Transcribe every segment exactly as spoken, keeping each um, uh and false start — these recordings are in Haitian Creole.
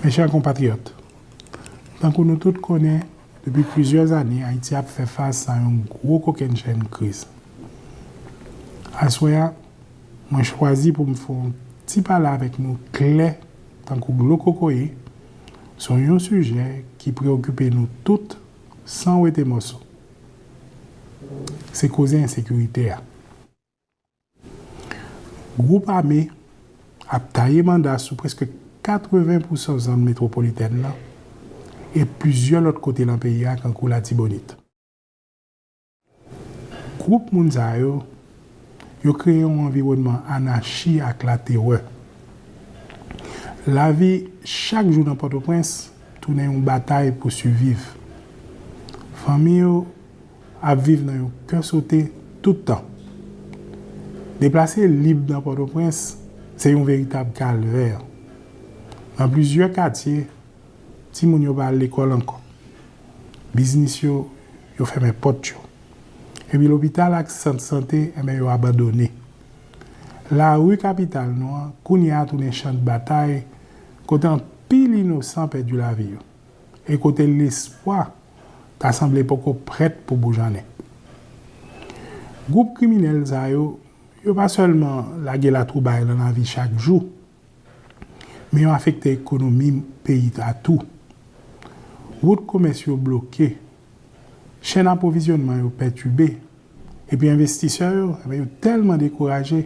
Mes chers compatriotes, tankou nou tout konnen, depi plizyè ane, Ayiti ap fè fas a yon gwo kokennchenn kriz. Aswè a, mwen chwazi pou m fè yon ti pale avèk nou klè tankou dlo kokoye sou yon sijè ki preokipe nou tout san wete mòso. Se koze ensekirite a. Gwoup ame ap taye banda sou prèske katreven pousan zòn metwopolitèn nan e plizyè lòt kote nan peyi a, kankou Latibonit. Gwoup moun sa yo, yo kreye yon anviwònman anachi ak laterè. Lavi chak jou nan Pòtoprens tounen yon batay pou siviv. Fanmi yo ap viv nan yon kè sote tout tan. Deplase lib nan Pòtoprens se yon veritab kalvè. Nan plizyè katye, timoun yo pa al lekòl ankò. Biznis yo, yo fèmen pòt yo. Epi lopital ak sant sante, enben, yo abandone. Lari kapital nou an, kounye a tounen chan batay, kote anpil inosan pèdi lavi yo. E kote lespwa ta sanble poko prèt pou boujannen. Gwoup kriminèl sa yo, yo pa sèlman lage latwoublay nan lavi chak jou, men yo afekte ekonomi peyi a tou. Wout komès yo bloke, chèn apwovizyònman yo pètibe, epi envestisè yo, enben, yo tèlman dekouraje,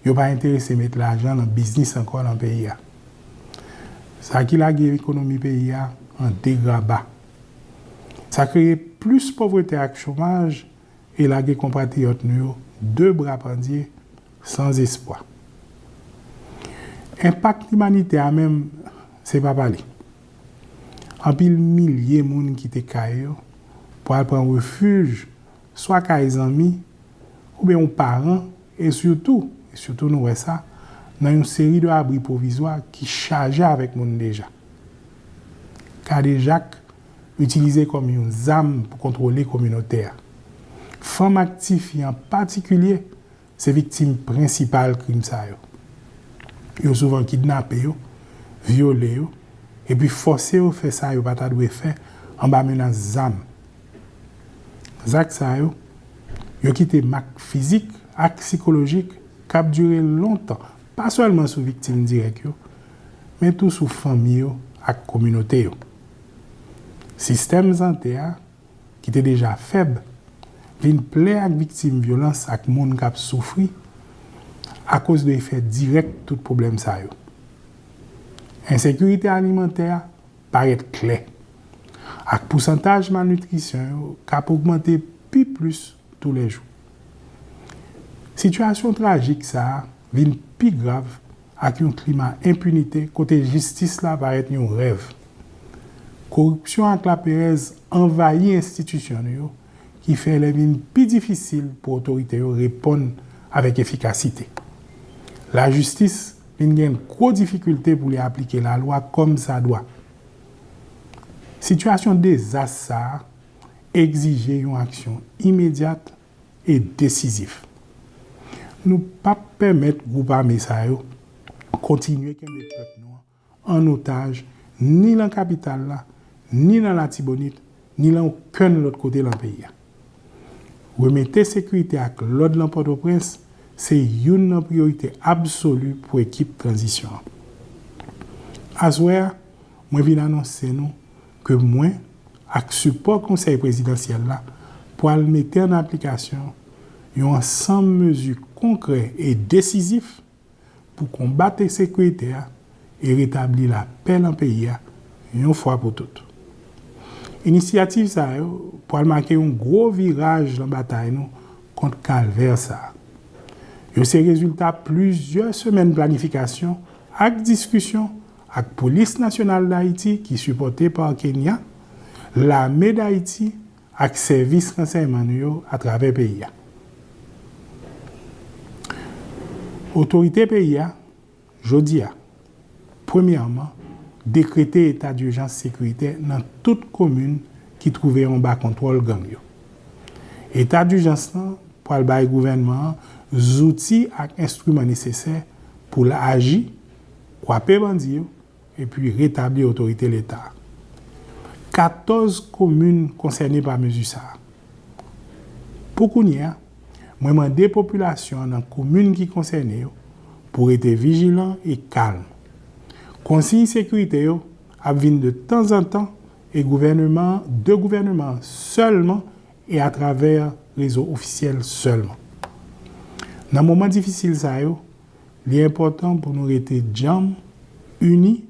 yo pa enterese met lajan nan biznis ankò nan peyi a. Sa ki lage ekonomi peyi a an degraba. Sa kreye plis povrete ak chomaj e lage konpatriyòt nou yo de bra pandye, san espwa. Enpak imanitè a menm, se pa pale. Anpil milye moun kite kay yo pou al pran refij swa kay zanmi oubyen yon paran, e sitou, e sitou nou wè sa, nan yon seri de abri pwovizwa ki chaje avèk moun deja. Kadejak itilize kòm yon zam pou kontwole kominote a. Fanm ak tifi an patikilye se viktim prensipal krim sa yo. Yo souvan kidnape yo, vyole yo, epi fòse yo fè sa yo pa ta dwe fè anba menas zam. Zak sa yo, yo kite mak fizik ak sikolojik k ap dire lontan, pa sèlman sou viktim dirèk yo, men tou sou fanmi yo ak kominote yo. Sistèm sante a, ki te deja fèb, vin plen ak viktim vyolans ak moun k ap soufri akoz de efè dirèk tout pwoblèm sa yo. Ensekirite alimantè a parèt klè, ak pousantaj malnitrisyon yo k ap ogmante pi plis toulèjou. Sitiyasyon trajik sa a vin pi grav ak yon klima enpinite kote jistis la parèt yon rèv. Koripsyon ak laperèz anvayi enstitisyon nou yo, ki fè lè vin pi difisil pou otorite yo reponn avèk efikasite. Lajistis vin gen gwo difikilte pou li aplike lalwa kòmsadwa. Sitiyasyon dezas sa a egzije yon aksyon imedyat e desizif. Nou p ap pèmèt gwoup ame sa yo kontinye kenbe pèp nou an an otaj, ni nan kapital la, ni nan Latibonit, ni nan okenn lòt kote nan peyi a. Remete sekirite ak lòd nan Pòtoprens se youn nan priyorite absoli pou ekip tranzisyon an. Aswè a, mwen vin anonse nou ke mwen, ak sipò Konsèy Prezidansyèl la, pral mete an aplikasyon yon ansanm mezi konkrè e desizif pou konbat ensekirite a e retabli lapè nan peyi a yon fwa pou tout. Inisyativ sa yo pral make yon gwo viraj nan batay nou kont kalvè sa a. Yo se rezilta plizyè semèn planifikasyon ak diskisyon ak Polis Nasyonal Dayiti ki sipòte pa Kenya, Lame Dayiti ak sèvis ransèyman nou yo atravè peyi a. Otorite peyi a, jodi a, premyèman, dekrete eta dijans sekiritè nan tout komin ki twouve yo anba kontwòl gang yo. Eta dijans lan pral bay gouvènman an zouti ak enstriman nesesè pou l aji, kwape bandi yo, epi retabli otorite Leta. Katòz komin konsène pa mezi sa a. Pou kounye a, mwen mande popilasyon an nan komin ki konsène yo pou rete vijilan e kalm. Konsiy sekirite yo ap vin de tanzantan e gouvèneman an, de gouvèneman an sèlman e atravè rezo ofisyèl sèlman. Nan moman difisil sa yo, li enpòtan pou nou rete djanm, ini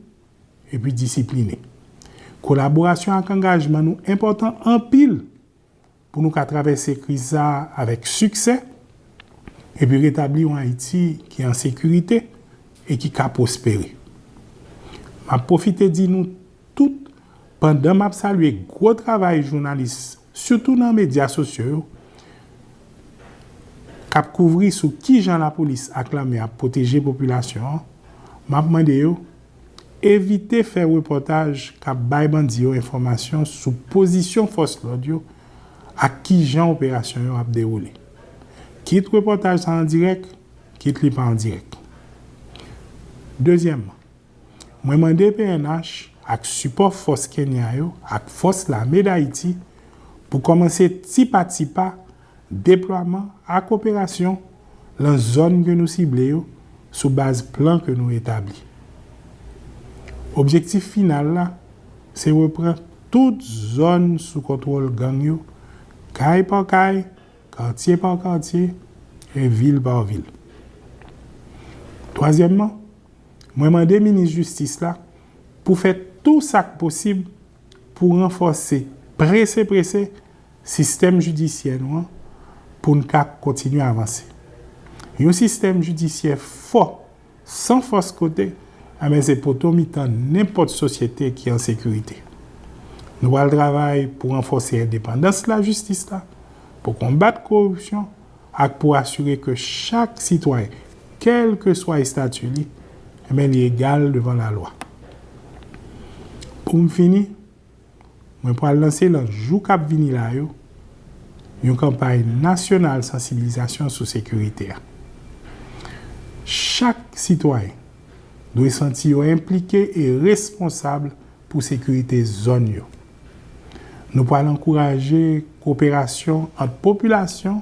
epi disipline. Kolaborasyon ak angajman nou enpòtan anpil pou nou ka travèse kriz sa a avèk siksè epi retabli yon Ayiti ki an sekirite e ki ka pwospere. M ap pwofite di nou tout, pandan m ap salye gwo travay jounalis, sitou nan medya sosyo yo, k ap kouvri sou kijan lapolis ak lame ap pwoteje popilasyon an, m ap mande yo evite fè repòtaj k ap bay bandi yo enfòmasyon sou pozisyon fòs lòd yo ak kijan operasyon yo ap dewoule. Kit repòtaj sa an dirèk, kit li pa an dirèk. Dezyèmman, mwen mande P N H ak sipò fòs Kenya yo ak fòs lame Dayiti pou kòmanse ti pa ti pa deplwaman ak operasyon lan zòn ke nou sible yo sou baz plan ke nou etabli. Objektif final la, se reprann tout zòn sou kontwòl gang yo, kay pa kay, katye pa katye, e vil pa vil. Twazyèmman, mwen mande minis jistis la pou fè tou sa k posib pou ranfòse prese prese sistèm jidisyè nou an pou n ka kontinye avanse. Yon sistèm jidisyè fò, san fòs kote, enben se poto mitan nenpòt sosyete ki an sekirite. Nou pral travay pou ranfòse endepandans lajistis la, pou konbat koripsyon ak pou asire ke chak sitwayen, kèlkeswa estati li, enben li egal devan lalwa. Pou m fini, mwen pral lanse lan jou k ap vini la yo yon kanpay nasyonal sansibilizasyon sou sekirite a. Chak sitwayen dwe santi yo enplike e responsab pou sekirite zòn yo. Nou pral ankouraje koperasyon ant popilasyon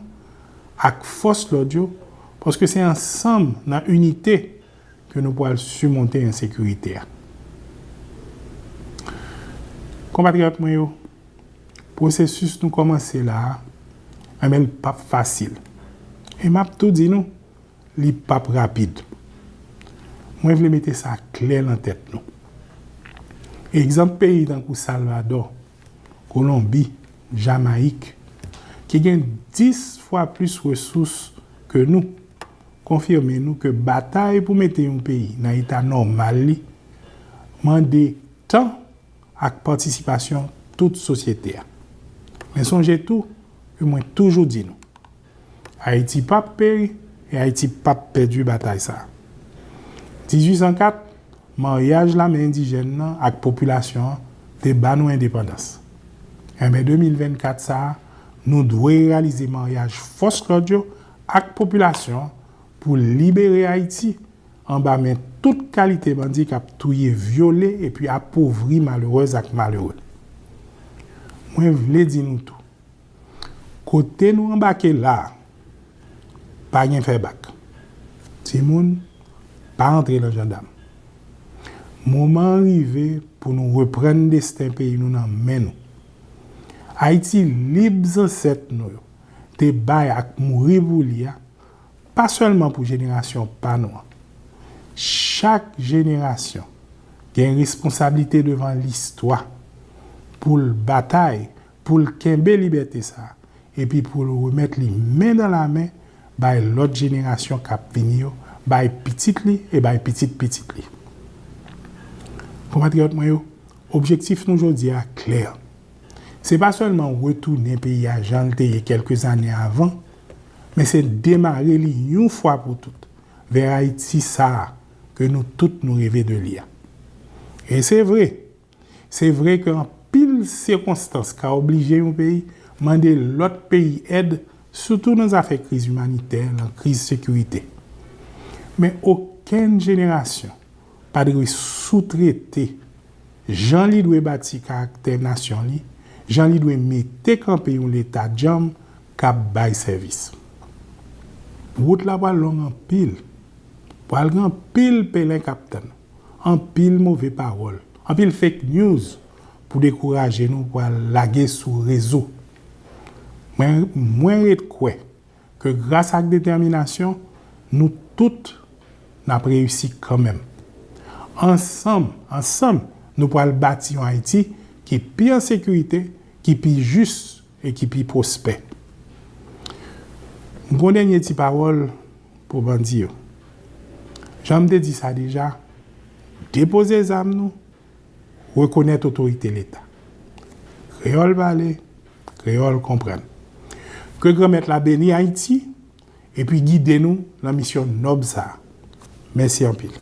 ak fòs lòd yo, paske se ansanm nan inite ke nou pral simonte ensekirite a. Konpatriyòt mwen yo, pwosesis nou kòmanse la a, enben l p ap fasil. E m ap tou di nou, li p ap rapid. Mwen vle mete sa klè lan tèt nou. Egzanp peyi tankou Salvadò, Kolonbi, Jamayik, ki gen dis fwa plis resous ke nou, konfime nou ke batay pou mete yon peyi nan eta nòmal li mande tan ak patisipasyon tout sosyete a. Men sonje tou ke mwen toujou di nou, Ayiti p ap peri e Ayiti p ap pèdi batay sa a. Dizuit san kat, maryaj lame endijèn nan ak popilasyon an te ba nou endepandans. Enben, de mil vennkat sa a, nou dwe reyalize maryaj fòs lòd yo ak popilasyon an pou libere Ayiti anba men tout kalite bandi k ap touye, vyole epi apovri malerèz ak malere. Mwen vle di nou tou, kote nou anbake la a, pa gen fè bak. Timoun, pa antre lan jandam. Moman an rive pou nou reprann desten peyi nou nan men nou. Ayiti lib zansèt nou yo te bay ak mouri pou li a, pa sèlman pou jenerasyon pa nou an. Chak jenerasyon gen responsablite devan listwa pou l batay, pou l kenbe libète sa a, epi pou l remèt li men nan lamen bay lòt jenerasyon k ap vini yo, bay pitit li e bay pitit pitit li. Konpatriyòt mwen yo, objektif nou jodi a klè. Se pa sèlman retounen peyi a jan l te ye kèlke zane avan, men se demare li yon fwa pou tout vè Ayiti sa a ke nou tout nou reve de li a. E se vre, se vre ke anpil sikonstans ka oblije yon peyi mande lòt peyi èd, sitou nan zafè kriz imanitè, nan kriz sekirite. Men okenn jenerasyon pa dwe soutrete jan li dwe bati karaktè nasyon li, jan li dwe mete kanpe yon Leta djanm k ap bay sèvis. Wout la pral long anpil. Pral gen anpil pelen k ap tann. Anpil move pawòl. Anpil fake news pou dekouraje nou pral lage sou rezo. Mwen, mwen ret kwè ke gras ak detèminasyon, nou tout n ap reyisi kanmenm. Ansanm, ansanm, nou pral bati yon Ayiti ki pi an sekirite, ki pi jis e ki pi pwospè. M gon dènye ti pawòl pou bandi yo. Jan m te di sa deja, depoze zam nou, rekonèt otorite Leta. Kreyòl pale, kreyòl konprann. Ke Granmèt la beni Ayiti epi gide nou nan misyon nòb sa a. Mèsi anpil.